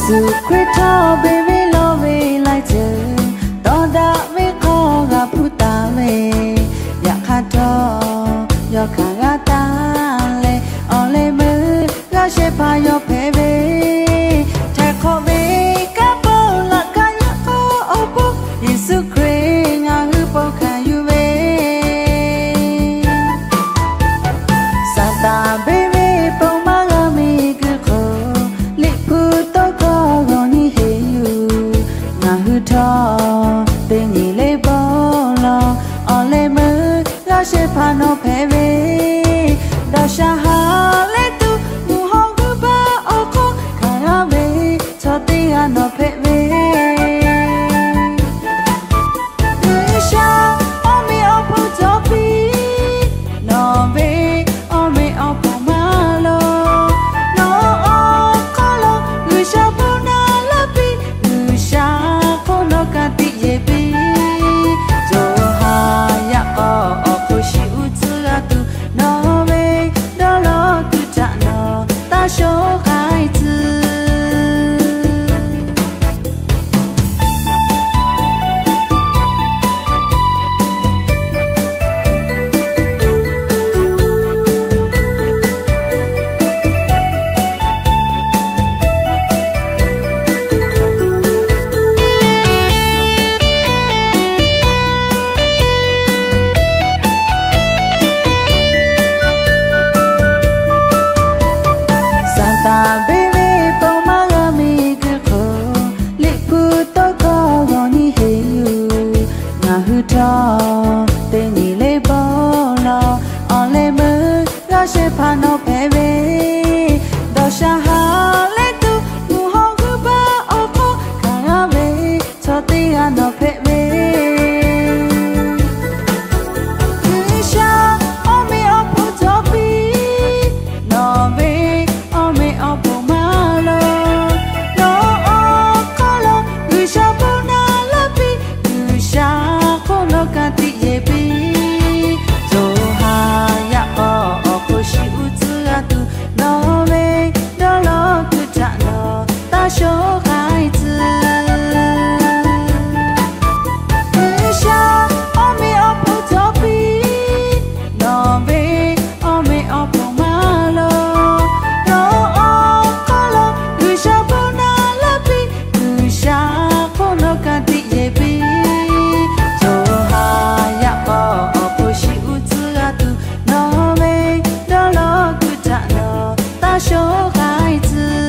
Yeˍsuˆ Hkriꞈ htawˇ beˬ ve lawˬ ve laiˉ ceuˬ, tawˇ daꞈ ve hk'aw g'a hpuˇ taˍ ve, yaꞈ hk'aˇ htawˇ yawˇ hkanˍ g'a taˍ leh, awˬ leh meuˇ g'a shehˍ hpaˇ yawˇ hpehꞈ ve, htaiˍ hk'awꞈ ve kanˉ paˆ laꞈ ka yaꞈ k'aw awˬ pon, Yeˍsuˆ Hkriꞈ ngaˬ hui paw hkanˍ yuˬ ve Saˍtanˍ beˬ ve pon maˇ g'a miˬ guiˬ hk'oˆ, Liꞈ hpu tawˇ hkawˇ g'awˬ nyi heˍ yuˬ. Ngaˬ hui htawˇ teˇ nyi le bon lawˬ, awˬ leh meuˇ g'a shehˍ hpaˇ nawˬ hpehꞈ ve, dawˬ sha ha leh tuˬ mvuhˇ hawˉ g'uiˇ baˆ awˬ hk'oˆ hkanˍ g'a ve, chaw teˇ g'aˇ nawˬ hpehꞈ ve G'uiˬsha awˬ meꞈ awˬ hponˇ cawˬ piˇ, nawˬ ve awˬ meꞈ awˬ hponˇ maˇ lawˬ. Nawˬ awˬ hk'aw lo G'uiˬsha bon naˍ laˇ piˇ, G'uiˬsha hk'oˆ nawˬ ka tiꞈ yeˬ piˇ. Coˬ ha yaꞈ k'aw awˬ hk'oˆ shiˍ uˉ tcuhˉ g'a tuˬ, nawˬ ve dawˇ law tuˬ htaꞈ nawˬ taˇ shoˉ k'ai tcuh. Saˍtanˍ beˬ ve pon maˇ g'a miˬ guiˬ hk'oˆ, Liꞈ hpu tawˇ hkawˇ g'awˬ nyi heˍ yuˬ. Ngaˬ hui htawˇ teˇ nyi le bon lawˬ, awˬ leh meuˇ g'a shehˍ hpaˇ nawˬ hpehꞈ ve, dawˬ sha ha leh tuˬ mvuhˇ hawˉ g'uiˇ baˆ awˬ hk'oˆ hkanˍ g'a ve, chaw teˇ g'aˇ nawˬ hpehꞈ ve G'uiˬsha awˬ meꞈ awˬ hponˇ cawˬ piˇ, nawˬ ve awˬ meꞈ awˬ hponˇ maˇ lawˬ. Nawˬ awˬ hk'aw lo G'uiˬsha bon naˍ laˇ piˇ, G'uiˬsha hk'oˆ nawˬ ka tiꞈ yeˬ piˇ. Coˬ ha yaꞈ k'aw awˬ hk'oˆ shiˍ uˉ tcuhˉ g'a tuˬ, nawˬ ve dawˇ law tuˬ htaꞈ nawˬ taˇ shoˉ k'ai tcuh. G'uiˬsha awˬ meꞈ awˬ hponˇ cawˬ piˇ, nawˬ ve awˬ meꞈ awˬ hponˇ maˇ lawˬ. Nawˬ awˬ hk'aw lo G'uiˬsha bon naˍ laˇ piˇ, G'uiˬsha hk'oˆ nawˬ ka tiꞈ yeˬ piˇ. Coˬ ha yaꞈ k'aw awˬ hk'oˆ shiˍ uˉ tcuhˉ g'a tuˬ, nawˬ ve dawˇ law tuˬ htaꞈ nawˬ taˇ shoˉ k'ai tcuh.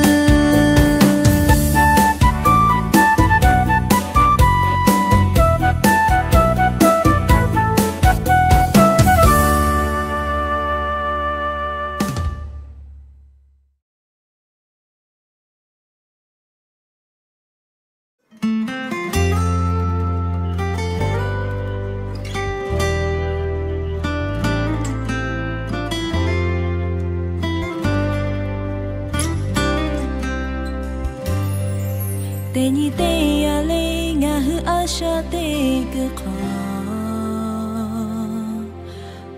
Teˇ nyi teˇ yanˇ le ngaˬ hui a shaꞈ teˇ kuiˬ hk'aw,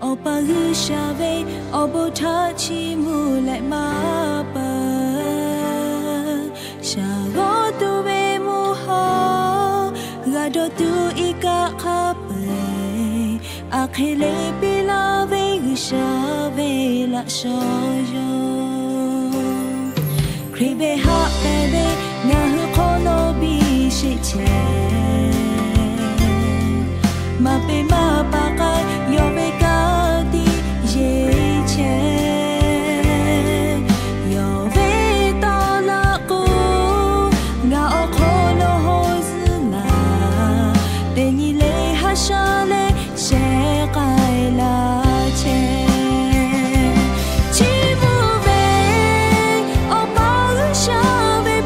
Awˬ pa G'uiˬsha ve awˬ bon htaꞈ chiˇ mvuh leh maˇ peuˬ. Shaˍ g'awˇ tuˬ ve mvuhˇ hawˉ g'a dawˬ tuˬ iˉ kaˆ hk'a peu-eˬ, aˬ hk'e le piˇ laˇ ve G'uiˬsha ve laꞈ shawnˍ yoˬ. Hkriꞈ ve haˆ pehˍ ve ngaˬ hui hk'aw lo biˇ sheˆ chehˇ, maˇ peꞈ maˇ paˍ k'ai yawˇ ve ka tiꞈ yeˬ chehˇ. Yawˇ ve tawˇ laꞈ k'o, ngaˬ awˬ hk'aw lo hawˉ zuhˆ laˬ, teˇ nyi le haˉ shaˉ leh shehˍ k'ai laˇ chehˇ. Chiˇ mvuh ve Awˬ pa G'uiˬsha ve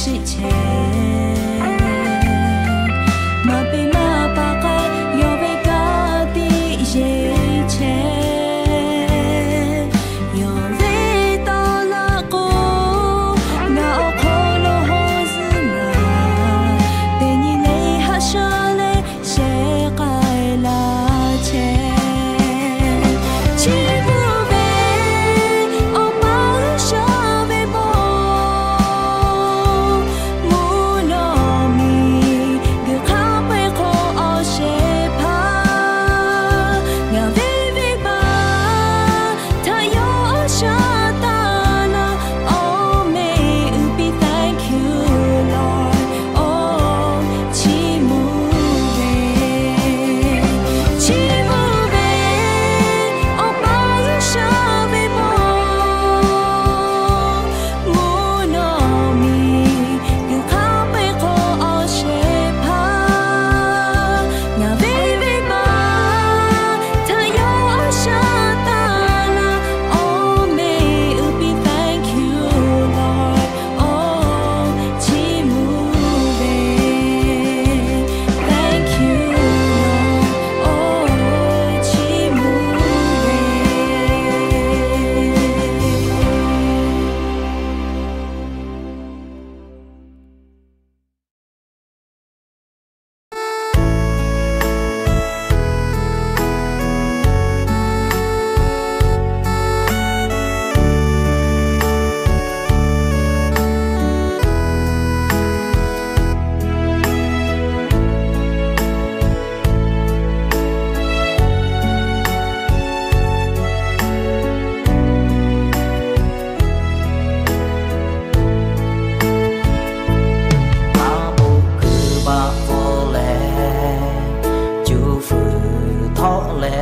sheˆ chehˇ. Maˇ peꞈ maˇ paˍ k'ai yawˇ ve ka tiꞈ yeˬ chehˇ. Yawˇ ve tawˇ laꞈ k'o, ngaˬ awˬ hk'aw lo haw zuhˆ laˇ, teˇ nyi le haꞈ shaˉ leh shehˍ k'ai laˇ chehˇ. Chi beuꞈ ve Awˬ pa G'uiˬsha ve bon mvuhˇ naw miˬ guiˬ hk'aˇ peuˬ hk'aw awˬ shehˍ hpaˇ ngaˬ ve venˇbaˆ htaꞈ yawˇ shaˉ taˍ laˇ. Awˬ meh uiˍ piˇ thank you Lord. Awˬ, chi mvuhˇ ve, chi mvuhˇ ve, Awˬ pa G'uiˬsha ve bon mvuhˇ naw miˬ guiˬ hk'aˇ peuˬ hk'aw awˬ shehˍ hpaˇ ngaˬ ve venˇbaˆ htaꞈ yawˇ shaˉ taˍ laˇ. Awˬ meh uiˍ piˇ thank you Lord. Awˬ, chi mvuhˇ ve, thank you Lord. Awˬ, chi mvuhˇ ve. Aˉ poꞈ kuiˬ baˆ k'aw leh, cuˇ fuiˍ htawˆ leh,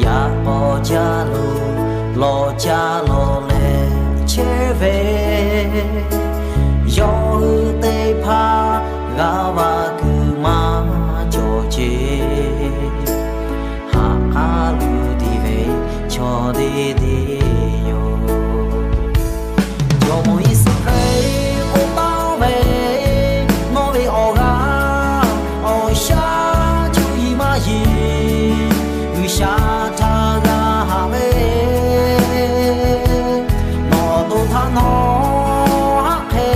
yaꞈ k'aw caˇ lo lawˬ caˇ lawˬ leh chehˇ ve, yawˇ hui teˇ hpaˍ g'a va kuiˬ maˇ cawˬ ce. Haꞈ k'aˉ luˬ te ve chaw deˇ deˇ yoˬ. Jawˇmawˇ Yeˍsuˆ Hkriꞈ k'oˆ taˍ ve, nawˬ ve awˬ g'aˇ awˬ shaˉ cuˇ yiˍ maˇ yiˍ G'uiˬsha htaꞈ g'a haꞈ ve, nawˬ awˬ to htaꞈ nawˬ haˆ hk'e,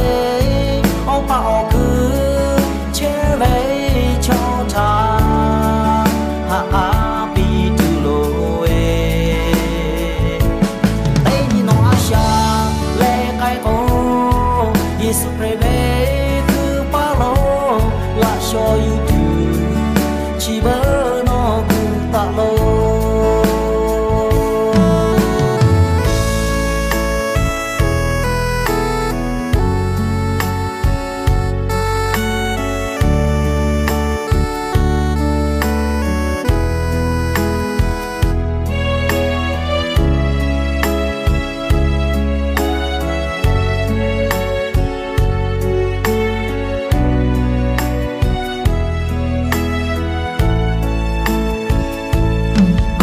awˬ pa awˬ kuiˬ chehˇ ve chaw htaꞈ haꞈ k'aˉ piˇ tuˬ loˍ ve. Teˇ nyi nawˬ a shaꞈ leh k'ai k'o, Yeˍsuˆ Hkriꞈ ve hkui paˇ lo laꞈ shaw yuˬ tuˬ, chi beuꞈ nawˬ gu taˍ lo.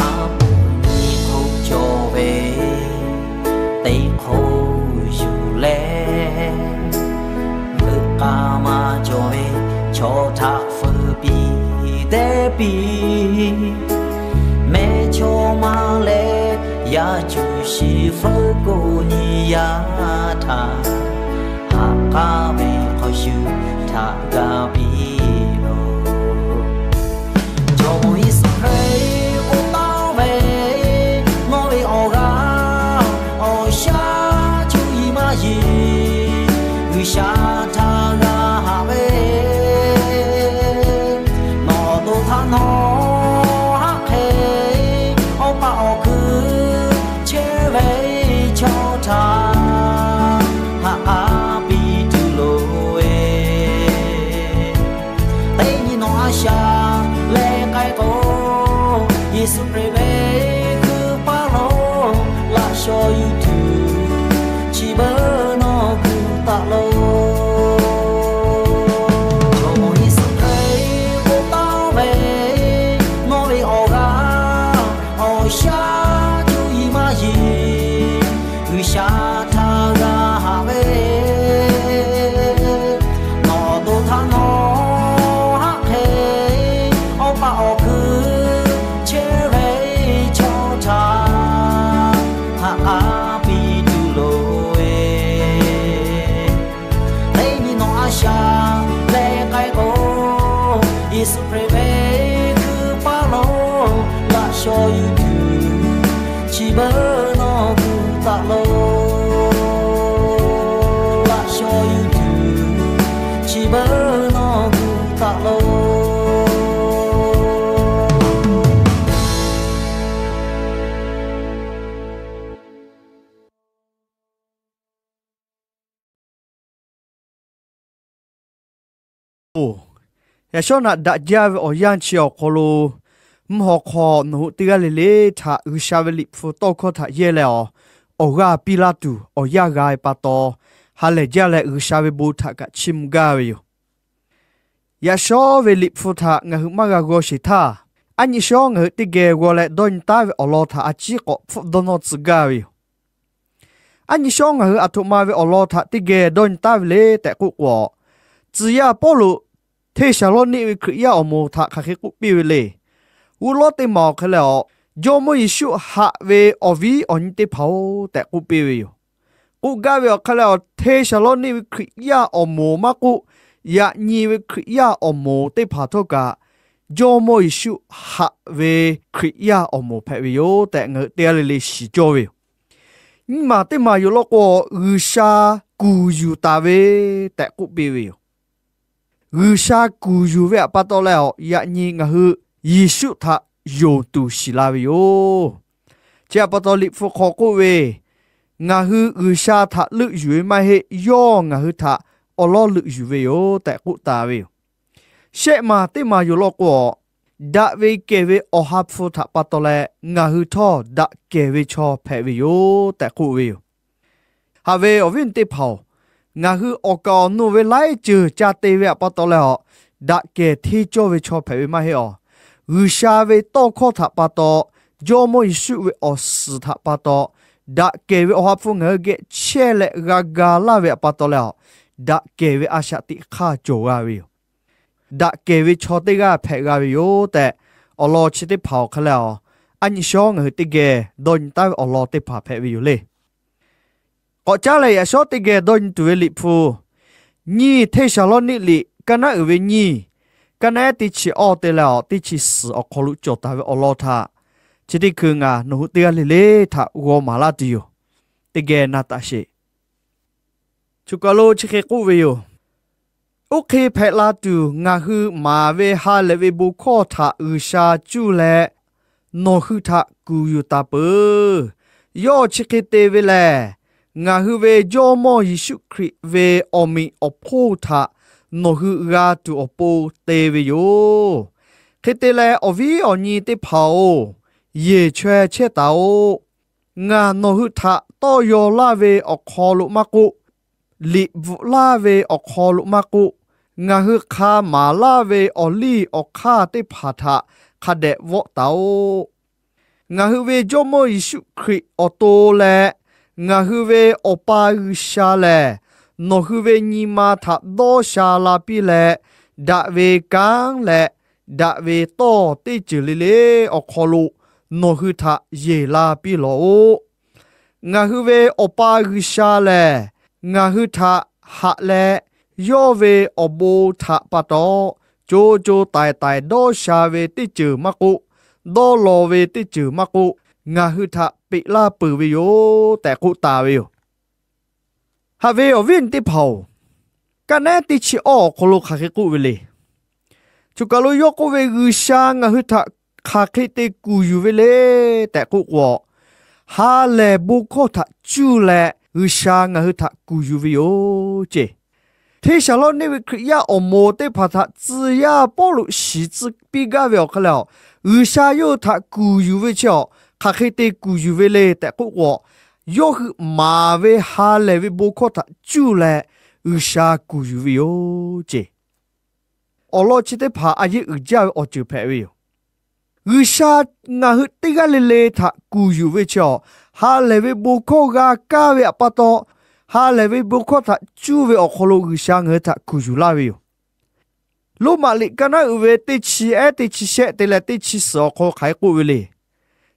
Aˉ poꞈ nyi hk'oˆ cawˬ ve teˇ hk'oˆ yuˬ leh, veuꞈ k'aˇ maˇ cawˬ ve chaw htaꞈ feu piˇ dehˇ piˇ. Mehˇchawˇma leh yaˇ cuˬ shiˍ feuˉ k'o nyi yaˇ htaꞈ haꞈ k'aˉ ve hk'aw shuˍ htaꞈ g'a piˇ loˬ. Jawˇmawˇ Yeˍsuˆ Hkriꞈ k'oˆ taˍ ve, nawˬ ve awˬ g'aˇ awˬ shaˉ cuˇ yiˍ maˇ yiˍ G'uiˬsha htaꞈ g'a haꞈ ve, nawˬ awˬ to htaꞈ nawˬ haˆ hk'e, awˬ pa awˬ kuiˬ chehˇ ve chaw htaꞈ haꞈ k'aˉ piˇ tuˬ loˍ ve. Teˇ nyi nawˬ a shaꞈ leh k'ai k'o, Yeˍsuˆ Hkriꞈ ve hkui paˇ lo laꞈ shaw yuˬ tuˬ, chi beuꞈ nawˬ gu taˍ lo. Jawˇmawˇ Yeˍsuˆ Hkriꞈ k'oˆ taˍ ve, nawˬ ve awˬ g'aˇ awˬ shaˉ cuˇ yiˍ maˇ yiˍ G'uiˬsha htaꞈ g'a haꞈ ve, Oˬ, yaꞈ shawˉ naꞈ daꞈ jaˇ ve awˬ yanˇ chi awˬ hk'aw lo, mvuhˇ haw hk'aw nawˬ hui teˇ g'aˇ le le htaꞈ G'uiˬsha ve Liꞈ hpu tawˇ hkawˇ htaꞈ yehˇ leh, awˬ g'aˇ piˇ laˇ tuˬ awˬ yanˇ g'a ve pa taw, ha lehˬ jaˇ leh G'uiˬsha ve bon htaꞈ kaꞈ chiˇ mvuh gaˇ ve yoˬ. Yaꞈ shawˉ ve Liꞈ hpu htaꞈ ngaˬ hui maˇ g'a g'aw sheˍ htaˇ, aˉ nyi shawˉ ngaˬ hui teˇ geh g'aw leh dawˇ nyi taˉ ve awˬ lawn htaꞈ a ciˉ k'awꞈ hpfuhˆ dawˇ nawˇ tcuh gaˇ ve yoˬ. Aˉ nyi shawˉ ngaˬ hui aˬ htoꞈ ma ve awˬ lawn htaꞈ teˇ geh dawˇ nyi taˉ ve le tehꞈ k'oˆ k'o, tcuh yaˇ Pawˇluꞈ Hteˇsaˍlawˇniˆ ve Hkriꞈ yaˇ awˬ moˍ htaꞈ hk'aˬ hk'e k'oˆ piˇ ve le. G'uˇ lawˉ teˇ maˬ awˬ hk'e leh, Jawˇmawˇ Yeˍsuˆ haꞈ ve awˬ viˉ awˬ nyi teˇ hpaˍ-oˬ tehꞈ k'oˆ piˇ ve yoˬ. K'oˆ gaˇ ve awˬ hk'e leh, Hteˇsaˍlawˇniˆ ve Hkriꞈ yaˇ awˬ moˍ maˇ k'oˆ, yaꞈ nyi ve Hkriꞈ yaˇ awˬ moˍ teˇ hpaˍ htawˇ kaꞈ, Jawˇmawˇ Yeˍsuˆ haꞈ ve Hkriꞈ yaˇ awˬ moˍ hpehꞈ ve yoˬ tehꞈ ngaˬ hui teˇ g'aˇ le le shiˍ cawˇ ve yoˬ. Nyiˇ maˬ teˇ maˬ yoˬ law k'o, G'uiˬsha kuˬ yuˬ taˍ ve tehꞈ k'oˆ piˇ ve yoˬ. G'uiˬsha kuˬ yuˬ ve pa taw leh, yaꞈ nyi ngaˬ hui Yeˍsuˆ htaꞈ yonˍ tuˬ shiˍ la ve yoˬ. Chi pa taw Liꞈ hpu hk'aw k'oˆ ve, Ngaˬ hui G'uiˬsha htaꞈ leuˆ yuˬ ve maˇ heˆ, yawˇ ngaˬ hui htaꞈ awˬ lawˉ leuˆ yuˬ ve yoˬ tehꞈ k'oˆ taˍ ve yoˬ. Shehˆ maˬ teˇ maˬ yoˬ law k'o, daꞈ ve kehˬ ve Awˬ ha hpu htaꞈ pa taw leh ngaˬ hui htawˇ daꞈ kehˬ ve chaw hpehꞈ ve yoˬ tehꞈ k'oˆ ve yoˬ. Haꞈ ve awˬ viˉ awˬ nyi teˇ hpaˍ-oˬ, ngaˬ hui awˬ kaˍ awˬ nu ve laiˉ ceuˬ ca te ve pa taw leh, daꞈ kehˬ hteˇ cawˇ ve chaw hpehꞈ ve maˇ heˆ awˬ. G'uiˬsha ve tawˇ hkawˇ htaꞈ pa taw, Jawˇmawˇ Yeˍsuˆ ve awˬ suhˍ htaꞈ pa taw, daꞈ kehˬ ve Awˬ ha hpu ngaˬ hui geh chehˇ leh g'a ga laˇ ve pa taw leh, daꞈ kehˬ ve a shaꞈ teꞈ hk'aˇ cawˬ g'a ve yoˬ. Daꞈ kehˬ ve chaw teˇ g'aˇ hpehꞈ g'a ve yoˬ tehꞈ, awˬ lawn chi teˇ hpaˍ awˬ hk'e leh, aˉ nyi shawˉ ngaˬ hui teˇ geh dawˇ nyi taˉ ve awˬ lawn teˇ hpaˍ hpehꞈ ve yoˬ le. K'awꞈ caˉ leh yaꞈ shawˉ teˇ geh dawˇ nyi tuˬ ve Liꞈ hpu, nyiˇ Hteˇsaˍlawˇniˆ liꞈ kaˇ naˉ uiˍ ve nyiˇ, kaˇ naˉ ehˉ teˇ chi awˇ te leh teˇ chi suhˍ awˬ hk'aw lo cawˬ taˍ ve awˬ lawn htaꞈ, chi teˇ hkui ngaˬ nawˬ hui teˇ g'aˇ le le htaꞈ g'aw maˍ laˇ tuˬ yoˬ. Teˇ geh na taˍ sheˍ. Choˬ kaˬ lo chi hk'e k'oˆ ve yoˬ. Oˇ hk'e hpehꞈ la tuˬ, ngaˬ hui maˍ ve ha lehˬ ve bon hkawˇ htaꞈ G'uiˬsha cuˇ leh nawˬ hui htaꞈ kuˬ yuˬ taˍ peuˬ. Yawˇ chi hk'e te ve lehˬ, ngaˬ hui ve Jawˇmawˇ Yeˍsuˆ Hkriꞈ ve awˬ meꞈ awˬ hponˇ htaꞈ nawˬ hui g'a tuˬ awˬ pon te ve yoˬ. Hk'e te leh, awˬ viˉ awˬ nyi teˇ hpaˍ-oˬ, yehˬ chaweh chehˇ taˍ-oꞈ. Ngaˬ nawˬ hui htaꞈ tawˇ yaw laˇ ve awˬ hk'aw lo maˇ k'oˆ, liꞈ bvuhꞈ laˇ ve awˬ hk'aw lo maˇ k'oˆ, ngaˬ hui hk'a maˍ laˇ ve awˬ liˇ awˬ hk'aˇ teˇ hpaˍ htaꞈ hk'a dehꞈ vawˆ taˍ-oꞈ. Ngaˬ hui ve Jawˇmawˇ Yeˍsuˆ Hkriꞈ awˬ to leh ngaˬ hui ve Awˬ pa G'uiˬsha lehˬ, nawˬ hui ve nyi ma htaꞈ dawˇ sha la piˇ leh, daꞈ ve kanˉ leh daꞈ ve tawˇ teˇ ceuˬ le le awˬ hk'aw lo nawˬ hui htaꞈ yeˬ la piˇ lawˬ-oꞈ. Ngaˬ hui ve Awˬ pa G'uiˬsha lehˬ, ngaˬ hui htaꞈ haꞈ leh, yawˇ ve awˬ bon htaꞈ pa taw, co co taiˍ taiˍ dawˇ sha ve teˇ ceuˬ maˇ k'oˆ, dawˇ law ve teˇ ceuˬ maˇ k'oˆ, ngaˬ hui htaꞈ peꞈ laˇ peuˬ ve yoˬ tehꞈ k'oˆ taˍ ve yoˬ. Haꞈ ve awˬ viˉ awˬ nyi teˇ hpaˍ-oˬ, kaˇ naˉ ehˉ teˇ chi awˇ awˬ hk'aw lo hk'aˬ hk'e k'oˆ ve le. Choˬ kaˬ lo yawˇ k'oˆ ve, G'uiˬsha ngaˬ hui htaꞈ hk'aˬ hk'e te kuˬ yuˬ ve le tehꞈ k'oˆ k'o, ha lehˬ bon hkawˇ htaꞈ cuˇ leh G'uiˬsha ngaˬ hui htaꞈ kuˬ yuˬ ve yoˬ ceˇ. Hteˇsaˍlawˇniˆ ve Hkriꞈ yaˇ awˬ moˍ teˇ hpaˍ htaꞈ tcuh yaˇ Pawˇluꞈ shiˍ tcuh piˇ gaˇ ve awˬ hk'e leh, G'uiˬsha yawˇ hui htaꞈ kuˬ yuˬ ve chi awˬ, hk'aˬ hk'e te kuˬ yuˬ ve le tehꞈ k'oˆ k'o, yawˇ hui maˍ ve ha lehˬ ve bon hkawˇ htaꞈ cuˇ leh G'uiˬsha kuˬ yuˬ ve yoˬ ceˇ. Awˬ lawn chi teˇ hpaˍ a yeˇ uiˍ jaˇ ve awˬ ceuˬ hpehꞈ ve yoˬ. G'uiˬsha ngaˬ hui teˇ g'aˇ le le htaꞈ kuˬ yuˬ ve chi awˬ, ha lehˬ ve bon hkawˇ g'a kaˇ ve htaꞈ pa taw, ha lehˬ ve bon hkawˇ htaꞈ cuˇ ve awˬ hk'aw lo G'uiˬsha ngaˬ hui htaꞈ kuˬ yuˬ laˇ ve yoˬ. Roˉmaꞈ liꞈ kaˇ naˉ uiˍ ve teˇ chi ehˉ teˇ chi shehˆ te leh teˇ chi suhˍ awˬ hk'aw lo hk'aˬ hk'e k'oˆ ve le.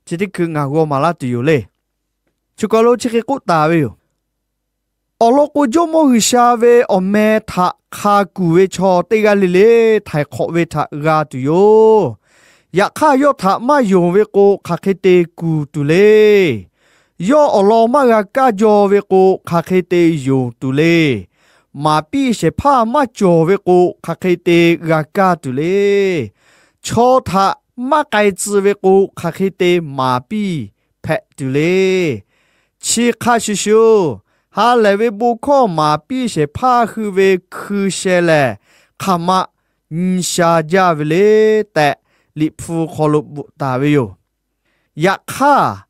Chi teˇ hkui ngaˬ g'aw maˍ laˇ tuˬ yoˬ le. Choˬ kaˬ lo chi hk'e k'oˆ taˍ ve yoˬ. Awˬ lawn k'o, Jawˇmawˇ G'uiˬsha ve awˬ meh htaꞈ hk'a kuˬ ve chaw teˇ g'aˇ le le htaiˍ hk'awꞈ ve htaꞈ g'a tuˬ yoˬ. Yaꞈ hk'aˇ, yawˇ htaꞈ maˇ yonˍ ve k'o, hk'aˬ hk'e te kuˬ tuˬ le. Yawˇ awˬ lawn maˇ g'a kaˇ jaw ve k'o, hk'aˬ hk'e te yonˍ tuˬ le. Maˍ piˇ shehˍ hpaˇ maˇ cawˬ ve k'o, hk'aˬ hk'e te g'a kaˇ tuˬ le. Chaw htaꞈ maˇ k'ai tcuh ve k'o, hk'aˬ hk'e te maˍ piˇ hpehꞈ tuˬ le. Chi hk'a shuˍ shuˍ, ha lehˬ ve bon hkawˇ maˍ piˇ shehˍ hpaˇ hui ve hkui sheh lehˬ, hk'aˬ ma nyi sha jaˇ ve le tehꞈ, Liꞈ hpu hk'aw lo bvuhꞈ taˍ ve yoˬ. Yaꞈ hk'aˇ,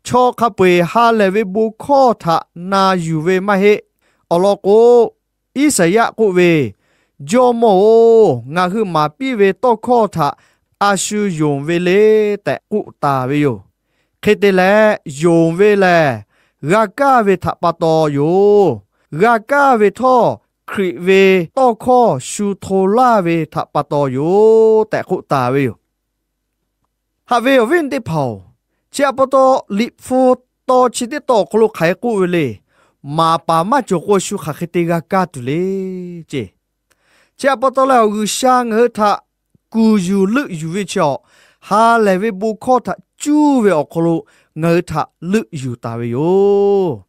chaw hk'a peu-eˬ ha lehˬ ve bon hkawˇ htaꞈ na yuˬ ve maˇ heˆ. Awˬ lawn k'o, Iˉsaˍyaˆ k'oˆ ve, Jawˇmawˇ-oˬ, ngaˬ hui maˍ piˇ ve tawˇ hkawˇ htaꞈ a shu yonˍ ve le tehꞈ k'oˆ taˍ ve yoˬ. Hk'e te leh, yonˍ ve lehˬ g'a kaˇ ve htaꞈ pa taw yoˬ. G'a kaˇ ve htawˇ, Hkriꞈ ve tawˇ hkawˇ shu hto laˇ ve htaꞈ pa taw yoˬ tehꞈ k'oˆ taˍ ve yoˬ. Haꞈ ve awˬ viˉ teˇ hpaˍ-oˬ, chi htaꞈ pa taw Liꞈ hpu taw chi teˇ taw awˬ hk'aw lo hk'aˬ hk'e k'oˆ ve le. Maˍ paˍ maˇ cawˬ k'o shu hk'aˬ hk'e te g'a kaˇ tuˬ le ceˇ. Chi htaꞈ pa taw leh, G'uiˬsha ngaˬ hui htaꞈ kuˬ yuˬ leuˆ yuˬ ve chi awˬ, ha lehˬ ve bon hkawˇ htaꞈ cuˇ ve awˬ hk'aw lo ngaˬ hui htaꞈ leuˆ yuˬ taˍ ve yoˬ.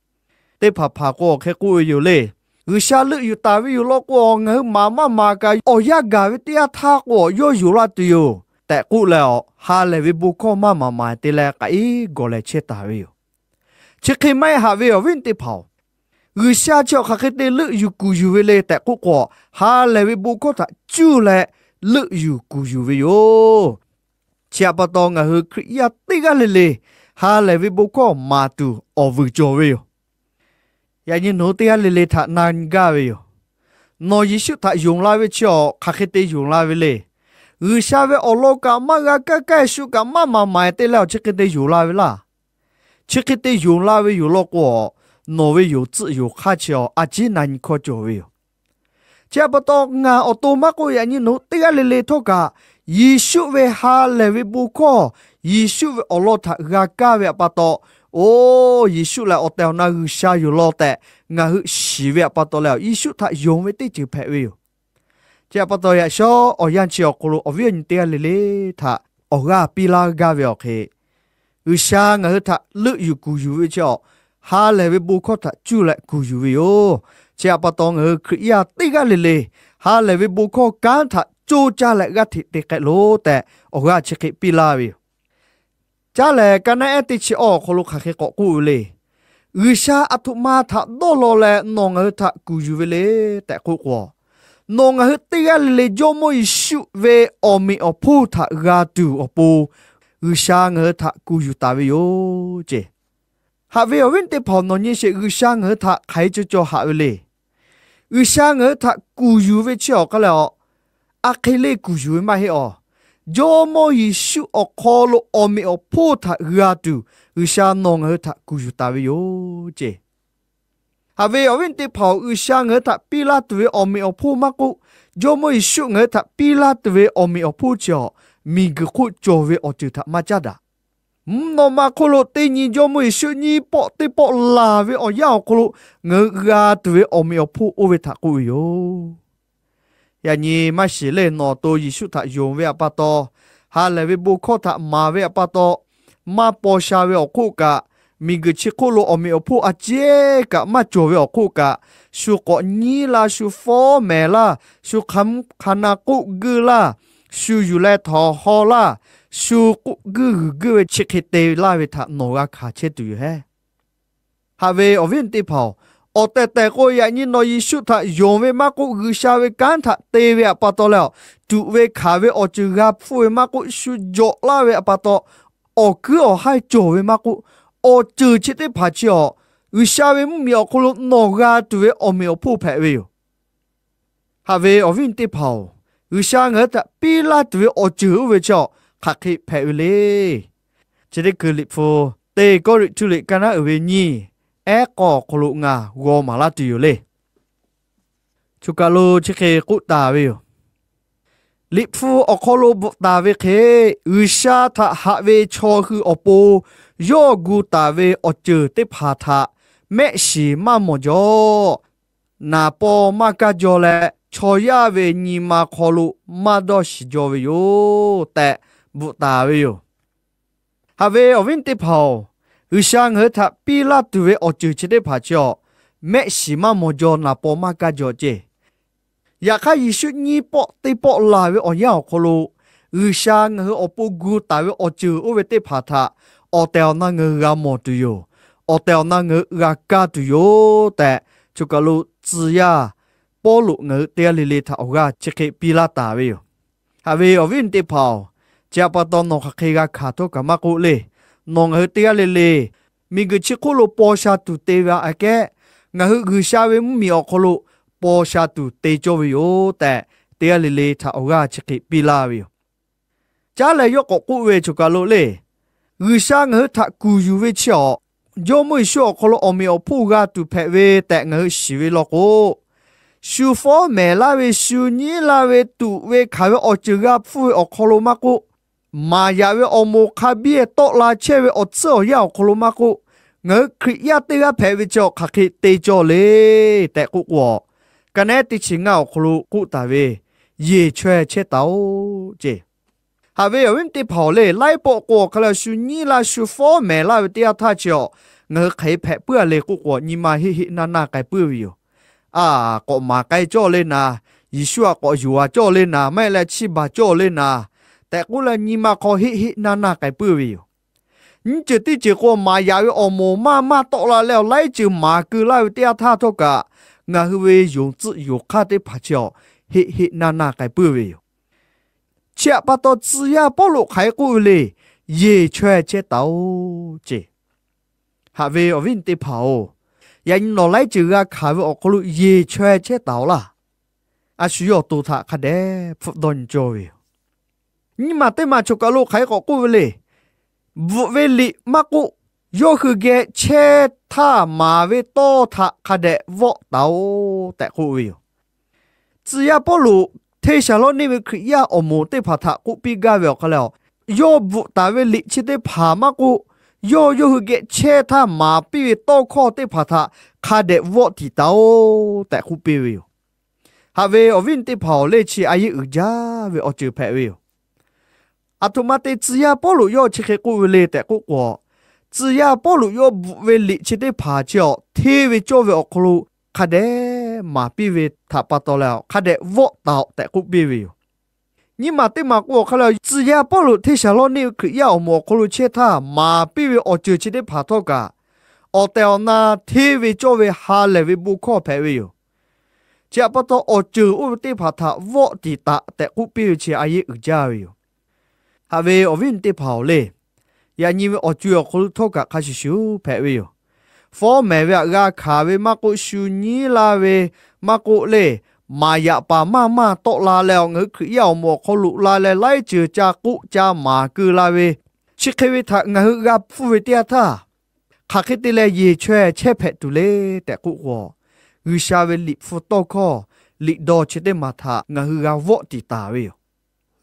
Teˇ hpaˍ hpaˍ k'o hk'e k'oˆ ve yoˬ le. G'uiˬsha leuˆ yuˬ taˍ ve yoˬ law k'o, ngaˬ hui maˍ maˇ maˍ kaꞈ awˬ yanˇ gaˬ ve teˇ yanˇ htaˇ k'o yawˇ yonˍ laˇ tuˬ yoˬ tehꞈ k'oˆ leh, ha lehˬ ve bon hkawˇ maˇ maˍ maˍ te leh k'aꞈ iˉ gawˬ lehˬ chehˇ taˍ ve yoˬ. Chi hk'e maˇ heˆ haꞈ ve awˬ viˉ teˇ hpaˍ-oˬ, G'uiˬsha chi awˬ hk'aˬ hk'e te leuˆ yuˬ kuˬ yuˬ ve le tehꞈ k'oˆ k'o, ha lehˬ ve bon hkawˇ htaꞈ cuˇ leh leuˆ yuˬ kuˬ yuˬ ve yoˬ. Chi htaꞈ pa taw ngaˬ hui Hkriꞈ yaˇ teˇ g'aˇ le le ha lehˬ ve bon hkawˇ maˍ tuˬ awˬ vuiˬ cawˬ ve yoˬ. Yaꞈ nyi nawˬ hui teˇ g'aˇ le le htaꞈ na gaˇ ve yoˬ. Nawˬ Yeˍsuˆ htaꞈ yonˍ la ve chi awˬ hk'aˬ hk'e te yonˍ la ve le. G'uiˬsha ve awˬ lawn kaꞈ maˇ g'a kaˇ kaˇ, shu kaꞈ maˇ maˍ maˍ te leh awˬ chi hk'e te yonˍ la ve laˇ. Chi hk'e te yonˍ la ve yoˬ law k'o, nawˬ ve yonˍ tcuhˆ yonˍ hk'aˇ chi awˬ a ciˉ na nyi hkawˇ cawˬ ve yoˬ. Chi htaꞈ pa taw ngaˬ awˬ to maˇ k'oˆ, yaꞈ nyi nawˬ hui teˇ g'aˇ le le htawˇ kaꞈ, Yeˍsuˆ ve ha lehˬ ve bon hkawˇ, Yeˍsuˆ ve awˬ lawn htaꞈ g'a kaˇ ve htaꞈ pa taw, oˇ, Yeˍsuˆ lehˬ awˬ tehˬ awˬ na G'uiˬsha yoˬ law tehꞈ ngaˬ hui shiˍ ve htaꞈ pa taw leh, Yeˍsuˆ htaꞈ yonˍ ve teˇ ceuˬ hpehꞈ ve yoˬ. Chi htaꞈ pa taw yaꞈ shawˉ awˬ yanˇ chi awˬ hk'aw lo awˬ viˉ awˬ nyi teˇ g'aˇ le le htaꞈ awˬ g'aˇ piˇ laˇ gaˇ ve awˬ hk'e, G'uiˬsha ngaˬ hui htaꞈ leuˆ yuˬ kuˬ yuˬ ve chi awˬ, ha lehˬ ve bon hkawˇ htaꞈ cuˇ leh kuˬ yuˬ ve yoˬ. Chi htaꞈ pa taw ngaˬ hui Hkriꞈ yaˇ teˇ g'aˇ le le ha lehˬ ve bon hkawˇ kanˉ htaꞈ coˇ caˇ leh g'aˇ hteꞈ te k'ai loˬ tehꞈ awˬ g'aˇ chi hk'e piˇ laˇ ve yoˬ. Caˉ lehˬ, ka naˉ ehˉ teˇ chi awˬ awˬ hk'aw lo hk'aˬ hk'e k'awꞈ k'oˆ ve le. G'uiˬsha aˬ htoꞈ ma htaꞈ dawˇ law leh nawˬ ngaˬ hui htaꞈ kuˬ yuˬ ve le tehꞈ k'oˆ k'o, nawˬ ngaˬ hui teˇ g'aˇ le le Jawˇmawˇ Yeˍsuˆ ve awˬ meꞈ awˬ hponˇ htaꞈ g'a tuˬ awˬ pon, G'uiˬsha ngaˬ hui htaꞈ kuˬ yuˬ taˍ ve yoˬ ceˇ. Haꞈ ve awˬ viˉ teˇ hpaˍ-oˬ, nawˬ nyi sheˍ, G'uiˬsha ngaˬ hui htaꞈ hk'aˬ hk'e cawˬ cawˬ haꞈ ve le. G'uiˬsha ngaˬ hui htaꞈ kuˬ yuˬ ve chi awˬ hk'a leh, a hk'e le kuˬ yuˬ ve maˇ heˆ awˬ. Jawˇmawˇ Yeˍsuˆ awˬ hk'aw lo awˬ meꞈ awˬ hponˇ htaꞈ g'a tuˬ, G'uiˬsha nawˬ ngaˬ hui htaꞈ kuˬ yuˬ taˍ ve yoˬ ceˇ. Haꞈ ve awˬ viˉ teˇ hpaˍ-oˬ, G'uiˬsha ngaˬ hui htaꞈ piˇ laˇ tuˬ ve awˬ meꞈ awˬ hponˇ maˇ k'oˆ, Jawˇmawˇ Yeˍsuˆ ngaˬ hui htaꞈ piˇ laˇ tuˬ ve awˬ meꞈ awˬ hponˇ chi awˬ, miˬguiˬ hk'oˆ cawˬ ve awˬ ceuˬ htaꞈ maˇ caˉ daꞈ. Mvuhˇ naw ma hk'oˆ lo teˇ nyi Jawˇmawˇ Yeˍsuˆ nyiˇ pawˆ teˇ pawˆ laˬ ve awˬ yanˇ awˬ hk'aw lo ngaˬ hui g'a tuˬ ve awˬ meꞈ awˬ hponˇ oˇ ve htaꞈ k'oˆ ve yoˬ. Yaꞈ nyi maˇ shiˍ le, nawˬ awˬ to Yeˍsuˆ htaꞈ yonˍ ve htaꞈ pa taw, ha lehˬ ve bon hkawˇ htaꞈ maˍ ve htaꞈ pa taw, maˇ paw sha ve awˬ hk'oˆ kaꞈ, miˬguiˬ chi hk'oˆ lo awˬ meꞈ awˬ hponˇ a ciˉ kaꞈ maˇ cawˬ ve awˬ hk'oˆ kaꞈ, shu k'awꞈ nyiˉ laˇ, shu fawˉ mehˍ laˇ, shu hk'a mvuhˇ hk'a na k'oˆ guiˇ laˇ, shu yuˬ leh htawnˍ haw laˇ, shu k'oˆ guiˇ g'uiˬ guiˇ ve chi hk'e te laˇ ve htaꞈ nawˬ g'a hkanˍ chehˇ tuˬ yoˬ hehˉ. Haꞈ ve awˬ viˉ teˇ hpaˍ-oˬ, awˬ tehˬ tehˬ k'o yaꞈ nyi nawˬ Yeˍsuˆ htaꞈ yonˍ ve maˇ k'oˆ, G'uiˬsha ve kanˉ htaꞈ te ve htaꞈ pa taw leh, tuꞈ ve hkanˍ ve awˬ ceuˬ g'a hpfuhˇ ve maˇ k'oˆ, shu jawꞈ laˇ ve htaꞈ pa taw, awˬ kuiˉ awˬ haiˇ cawˬ ve maˇ k'oˆ, awˬ ceuˬ chi teˇ hpaˍ chi awˬ, G'uiˬsha ve mvuhˇmiˬ awˬ hk'aw lo nawˬ g'a tuˬ ve awˬ meꞈ awˬ hponˇ hpehꞈ ve yoˬ. Haꞈ ve awˬ viˉ teˇ hpaˍ-oˬ, G'uiˬsha ngaˬ hui htaꞈ piˇ laˇ tuˬ ve awˬ ceuˬ oˇ ve chi awˬ hk'aˬ hk'e hpehꞈ ve le. Chi teˇ hkui Liꞈ hpu, teˇ Kawˇrenˍhtuˆ liꞈ ka naˉ uiˍ ve nyiˇ, ehˉ k'awˇ awˬ hk'aw lo ngaˬ g'aw maˍ laˇ tuˬ yoˬ le. Choˬ kaˬ lo chi hk'e k'oˆ taˍ ve yoˬ. Liꞈ hpu awˬ hk'aw lo bvuhꞈ taˍ ve hk'e, G'uiˬsha htaꞈ haꞈ ve chaw hui awˬ pon yawˇ gu taˍ ve awˬ ceuˬ teˇ hpaˍ htaꞈ mehˆ shiˍ maˇ mawˬ jaw, naˍ paw maˇ kaˇ jaw leh, chaw yaˇ ve nyi ma hk'aw lo maˇ dawˇ shiˍ jaw ve yoˬ tehꞈ bvuhꞈ taˍ ve yoˬ. Haꞈ ve awˬ viˉ teˇ hpaˍ-oˬ, G'uiˬsha ngaˬ hui htaꞈ piˇ laˇ tuˬ ve awˬ ceuˬ chi teˇ hpaˍ chi awˬ, mehˆ shiˍ maˇ mawˬ jaw, naˍ paw maˇ kaˇ jaw ceˇ. Yaꞈ hk'aˇ, Yeˍsuˆ nyiˇ pawˆ teˇ pawˆ laˬ ve awˬ yanˇ awˬ hk'aw lo, G'uiˬsha ngaˬ hui awˬ pon gu taˍ ve awˬ ceuˬ oˇ ve teˇ hpaˍ htaꞈ awˬ tehˬ awˬ na ngaˬ hui g'a mawˬ tuˬ yoˬ. Awˬ tehˬ awˬ na ngaˬ hui g'a kaˇ tuˬ yoˬ tehꞈ, choˬ kaˬ lo tcuh yaˇ Pawˇluꞈ ngaˬ hui teˇ g'aˇ le le htaꞈ awˬ g'aˇ chi hk'e piˇ laˇ taˍ ve yoˬ. Haꞈ ve awˬ viˉ teˇ hpaˍ-oˬ, chi htaꞈ pa taw nawˬ hk'aˬ hk'e g'a hkanˍ htawˇ kaꞈ maˇ k'oˆ le. Nawˬ ngaˬ hui teˇ g'aˇ le le miˬguiˬ chi hk'oˆ lo paw sha tuˬ te ve aꞈ kehˉ, ngaˬ hui G'uiˬsha ve mvuhˇmiˬ awˬ hk'aw lo paw sha tuˬ te cawˇ ve yoˬ tehꞈ, teˇ g'aˇ le le htaꞈ awˬ g'aˇ chi hk'e piˇ laˇ ve yoˬ. Caˉ leh yawˇ k'awꞈ k'oˆ ve choˬ kaˬ lo le, G'uiˬsha ngaˬ hui htaꞈ kuˬ yuˬ ve chi awˬ, Jawˇmawˇ Yeˍsuˆ awˬ hk'aw lo awˬ meꞈ awˬ hponˇ g'a tuˬ hpehꞈ ve tehꞈ ngaˬ hui shiˍ ve law k'o, shu fawˉ mehˍ laˇ ve, shu nyiˉ laˇ ve, tuꞈ ve hkanˍ ve awˬ ceuˬ g'a hpfuhˇ ve awˬ hk'aw lo maˇ k'oˆ, maˍ yaꞈ ve awˬ moˍ hk'a biˇ tawˆ la chehˇ ve awˬ tcuhˉ awˬ yanˇ awˬ hk'aw lo maˇ k'oˆ, ngaˬ hui Hkriꞈ yaˇ teˇ g'aˇ hpehꞈ ve chi awˬ hk'aˬ hk'e te cawˇ le tehꞈ k'oˆ k'o, ka naˉ teˇ chi ngaˇ awˬ hk'aw lo k'oˆ taˍ ve, Yeˬ chaweh chehˇ taˍ-oꞈ ceˇ. Haꞈ ve awˬ viˉ teˇ hpaˍ-oˬ le, laiˉ pawˆ k'o awˬ hk'aˬ lehˬ shu nyiˉ laˇ shu fawˉ mehˍ laˇ ve teˇ yanˇ htaˇ chi awˬ, ngaˬ hui hk'aˬ hk'e hpehꞈ puiˉ-a le k'oˆ k'o, nyi ma heˆ heˆ naˇ naˇ k'ai puiˉ ve yoˬ. A, k'awꞈ maˍ k'ai cawˇ le naˍ, Yeˍsuˆ htaꞈ k'awꞈ yuˬ-a cawˇ le naˍ, maˇ heˆ leh chiˇ baˬ cawˇ le naˍ tehꞈ k'oˆ leh nyi ma hk'aw heˆ heˆ naˇ naˇ k'ai puiˉ ve yoˬ. Nyiˇ ceuˬ teˇ ceuˬ k'o maˍ yaꞈ ve awˬ moˍ maˇ maˇ tawˆ la leh awˬ laiˉ ceuˬ maˍ keu laˇ ve teˇ yanˇ htaˇ htawˇ kaꞈ, ngaˬ hui ve yonˍ tcuhˆ yonˍ hk'aˇ teˇ hpaˍ chi awˬ heˆ heˆ naˇ naˇ k'ai puiˉ ve yoˬ. Chi htaꞈ pa taw tcuh yaˇ Pawˇluꞈ hk'aˬ hk'e k'oˆ ve le, Yeˬ chaweh chehˇ taˍ-oꞈ ceˇ. Haꞈ ve awˬ viˉ teˇ hpaˍ-oˬ, yaꞈ nyi nawˬ laiˉ ceuˬ g'a hkanˍ ve awˬ hk'aw lo Yeˬ chaweh chehˇ taˍ-oꞈ laˇ. A shu yawˇ awˬ to htaꞈ hk'a dehꞈ hpfuhˆ dawˇ nyi cawˇ ve yoˬ. Nyiˇ maˬ teˇ maˬ choˬ kaˬ lo hk'aˬ hk'e k'awꞈ k'oˆ ve le, bvuhꞈ ve liꞈ maˇ k'oˆ, yawˇ hui geh chehˇ htaˇ maˍ ve tawˇ htaꞈ hk'a dehꞈ vawˆ taˍ-oꞈ tehꞈ k'oˆ ve yoˬ. Tcuh yaˇ Pawˇluꞈ Hteˇsaˍlawˇniˆ ve Hkriꞈ yaˇ awˬ moˍ teˇ hpaˍ htaꞈ k'oˆ piˇ gaˇ ve awˬ hk'aw lehˬ, yawˇ bvuhꞈ taˍ ve liꞈ chi teˇ hpaˍ maˇ k'oˆ, yawˇ yawˇ hui geh chehˇ htaˇ maˍ piˇ ve tawˇ hkawˇ teˇ hpaˍ htaꞈ hk'a dehꞈ vawˆ tiˍ taˍ-oꞈ tehꞈ k'oˆ piˇ ve yoˬ. Haꞈ ve awˬ viˉ teˇ hpaˍ-oˬ le, chi a yehˉ uiˍ jaˇ ve awˬ ceuˬ hpehꞈ ve yoˬ. Aˬ htoꞈ ma te tcuh yaˇ Pawˇluꞈ yawˇ chi hk'e k'oˆ ve le tehꞈ k'oˆ k'o, tcuh yaˇ Pawˇluꞈ yawˇ bvuhꞈ ve liꞈ chi teˇ hpaˍ chi awˬ hteˇ ve cawˇ ve awˬ hk'aw lo hk'a dehꞈ maˍ piˇ ve htaꞈ pa taw leh hk'a dehꞈ vawˆ taˍ-oꞈ tehꞈ k'oˆ piˇ ve yoˬ. Nyiˇ maˬ teˇ maˬ k'o awˬ hk'aˬ lehˬ, tcuh yaˇ Pawˇluꞈ Hteˇsaˍlawˇniˆ ve Hkriꞈ yaˇ awˬ moˍ awˬ hk'aw lo chehˇ htaˇ maˍ piˇ ve awˬ ceuˬ chi teˇ hpaˍ htawˇ kaꞈ, awˬ tehˬ awˬ na hteˇ ve cawˇ ve ha lehˬ ve bon hkawˇ hpehꞈ ve yoˬ. Chi htaꞈ pa taw awˬ ceuˬ oˇ ve teˇ hpaˍ htaꞈ vawˆ tiˍ taˍ tehꞈ k'oˆ piˇ ve chi a yehˉ uiˍ jaˇ ve yoˬ. Haꞈ ve awˬ viˉ teˇ hpaˍ-oˬ le, yaꞈ nyi ve awˬ co-e awˬ hk'aw lo htawˇ kaꞈ hk'a shuˍ shuˍ hpehꞈ ve yoˬ. Fawˉ mehˍ ve htaꞈ g'a hkanˍ ve maˇ k'oˆ, shu nyiˉ laˇ ve maˇ k'oˆ le, maˍ yaꞈ paˍ maˇ maˇ tawˆ la leh awˬ ngaˬ hui Hkriꞈ yaˇ awˬ moˍ awˬ hk'aw lo la leh laiˉ ceuˬ ca k'oˆ ca maˍ keu la ve, chi hk'e ve htaꞈ ngaˬ hui g'a hpfuhˇ ve teˇ yanˇ htaˇ, hk'aˬ hk'e te leh Yeˬ chaweh chehˇ hpehꞈ tuˬ le tehꞈ k'oˆ k'o, G'uiˬsha ve liꞈ hpu tawˇ hkawˇ, liꞈ daw chi teˇ maˬ htaꞈ ngaˬ hui g'a vawˆ tiˍ taˍ ve yoˬ.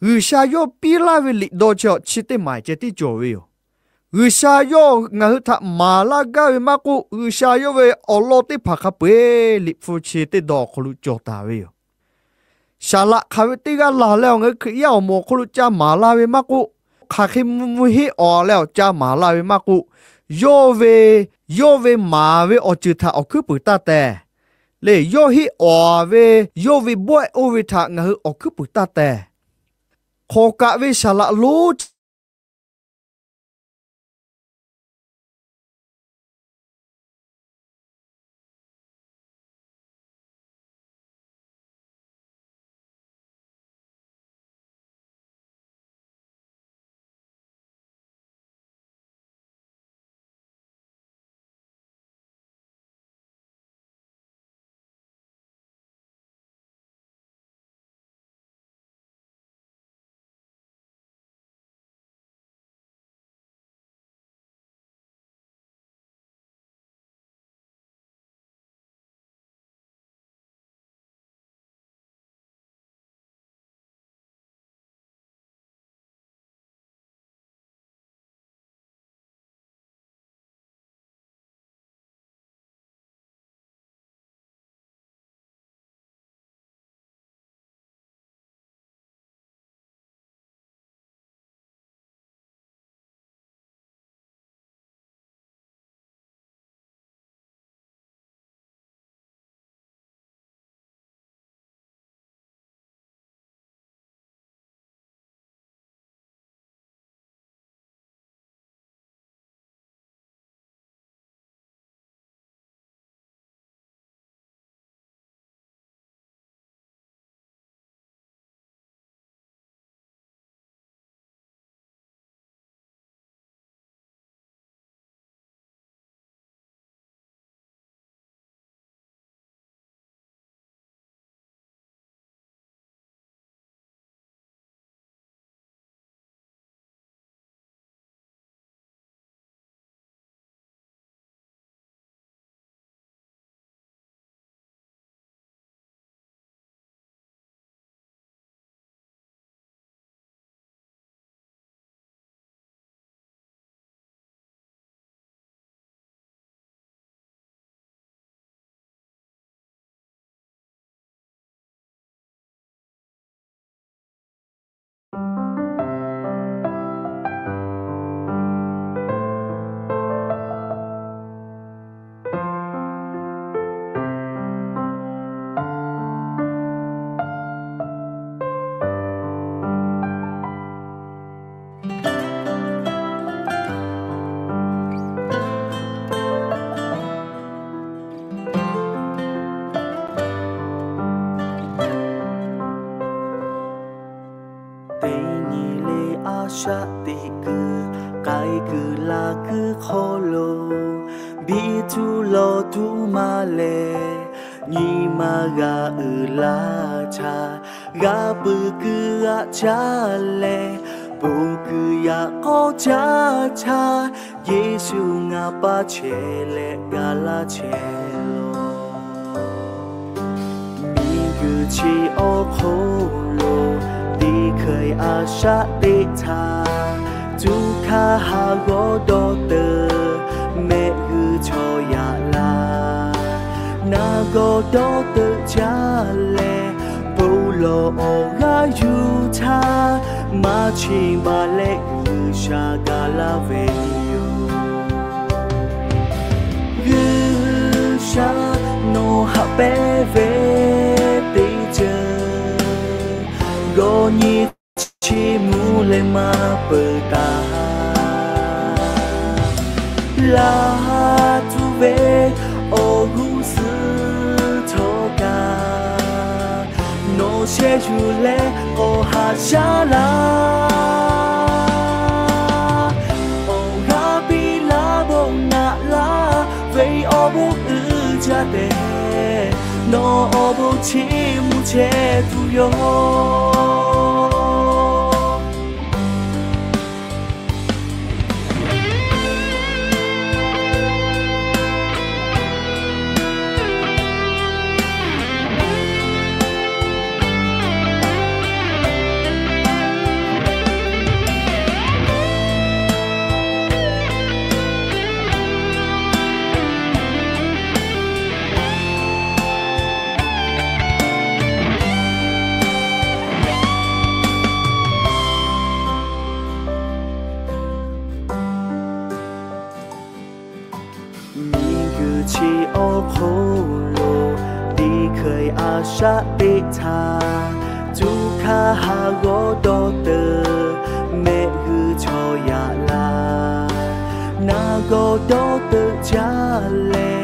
G'uiˬsha yawˇ piˇ laˇ ve liꞈ daw chi awˬ chi teˇ maˬ ceh tiˉ cawˬ ve yoˬ. G'uiˬsha yawˇ ngaˬ hui htaꞈ maˍ laˇ gaˇ ve maˇ k'oˆ, G'uiˬsha yawˇ ve awˬ lawn teˇ hpaˍ hk'a peu-eˬ liꞈ hpu chi teˇ daw awˬ hk'aw lo cawˬ taˍ ve yoˬ. Saˍ laꞈ hk'aˬ ve teˇ g'aˇ laˬ leh awˬ ngaˬ hui Hkriꞈ yaˇ awˬ moˍ awˬ hk'aw lo ca maˍ la ve maˇ k'oˆ, hk'aˬ hk'e mvuh mvuh henˇ awˬ leh awˬ ca maˍ la ve maˇ k'oˆ, yawˇ ve, yawˇ ve maˍ ve awˬ ceuˬ htaꞈ awˬ hkuiˉ puiˍ taˇ teh le, yawˇ henˇ awˬ ve, yawˇ ve bawehˆ oˇ ve htaꞈ ngaˬ hui awˬ hkuiˉ puiˍ taˇ teh. Hk'awꞈ kaꞈ ve saˍ laꞈ lonˉ Teˇ kuiˬ k'ai kuiˬ la kuiˬ hk'aw lo, biˇ tuˬ lawˬ tuˬ maˇ leh, nyi ma g'a uiˍ laˇ htaˇ, g'a puiˬ kuiˬ g'aꞈ caˇ leh, bon kuiˬ yaꞈ k'aw caˇ htaˇ, Yeˍsuˆ ngaˬ pa chehˇ leh gaˬ laˇ chehˇ lawˬ. Miˬguiˬ chi awˬ hk'oˆ lo, liꞈ hkeuꞈ a shaꞈ teꞈ htaˇ, tuꞈ hkaˇ ha g'awˇ dawˇ teuꞈ mehˆ g'uiˬ chaw yaꞈ laˇ. Naˍ gawˬ dawˇ teuꞈ caˇ leh, bon lawˬ awˬ g'aˇ yuˬ htaˇ, maˇ cheˇ maˇ leh G'uiˬsha gaˬ laˇ ve yoˬ. G'uiˬsha nawˬ haꞈ pehnˇ ve teˇ ceuˬ, g'awˇ nyi chi mvuh leh maˇ peuˬ taˍ. Laˇ tuˬ ve awˬ g'uˇ suhˍ htawˇ kaꞈ, nawˬ sheh yuˬ leh k'awꞈ haꞈ shaˉ laˇ. Awˬ g'aˇ piˇ laˇ bon naꞈ laˇ ve awˬ bon uiˍ jaˇ tehꞈ, nawˬ awˬ bon chi mvuh chehˇ tuˬ yoˬ. Miˬguiˬ chi awˬ hk'oˆ lo, liꞈ hkeuꞈ a shaꞈ teꞈ htaˇ, tuꞈ hkaˇ ha g'awˇ dawˇ teuꞈ mehˆ g'uiˬ chaw yaꞈ laˇ. Naˍ gawˬ dawˇ teuꞈ caˇ leh,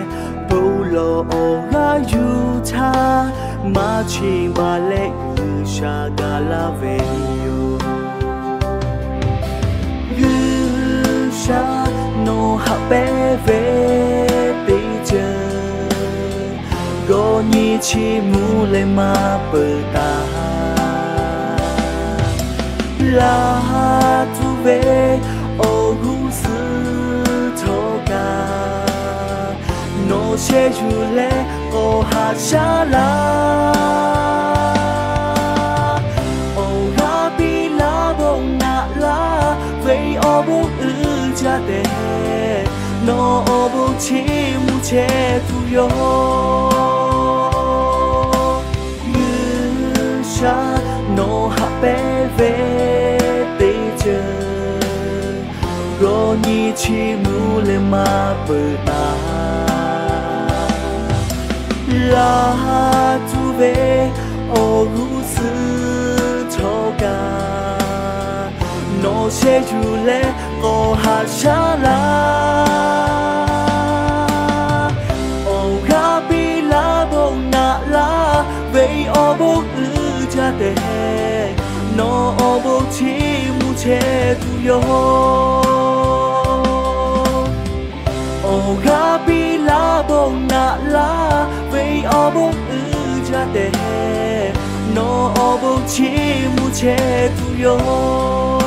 bon lawˬ awˬ g'aˇ yuˬ htaˇ, maˇ cheˇ maˇ leh G'uiˬsha gaˬ laˇ ve yoˬ. G'uiˬsha nawˬ haꞈ pehnˇ ve teˇ ceuˬ, g'awˇ nyi chi mvuh leh maˇ peuˬ taˍ. Laˇ tuˬ ve awˬ g'uˇ suhˍ htawˇ kaꞈ, nawˬ sheh yuˬ leh k'awꞈ haꞈ shaˉ laˇ. Awˬ g'aˇ piˇ laˇ bon naꞈ laˇ ve awˬ bon uiˍ jaˇ tehꞈ, nawˬ awˬ bon chi mvuh chehˇ tuˬ yoˬ. G'uiˬsha nawˬ haꞈ pehnˇ ve teˇ ceuˬ, g'awˇ nyi chi mvuh leh maˇ peuˬ taˍ. Laˇ tuˬ ve awˬ g'uˇ suhˍ htawˇ kaꞈ, nawˬ sheh yuˬ leh k'awꞈ haꞈ shaˉ laˇ. Awˬ g'aˇ piˇ laˇ bon naꞈ laˇ ve awˬ bon uiˍ jaˇ tehꞈ, nawˬ awˬ bon chi mvuh chehˇ tuˬ yoˬ. Awˬ g'aˇ piˇ laˇ bon naꞈ laˇ ve awˬ bon uiˍ jaˇ tehꞈ, nawˬ awˬ bon chi mvuh chehˇ tuˬ yoˬ.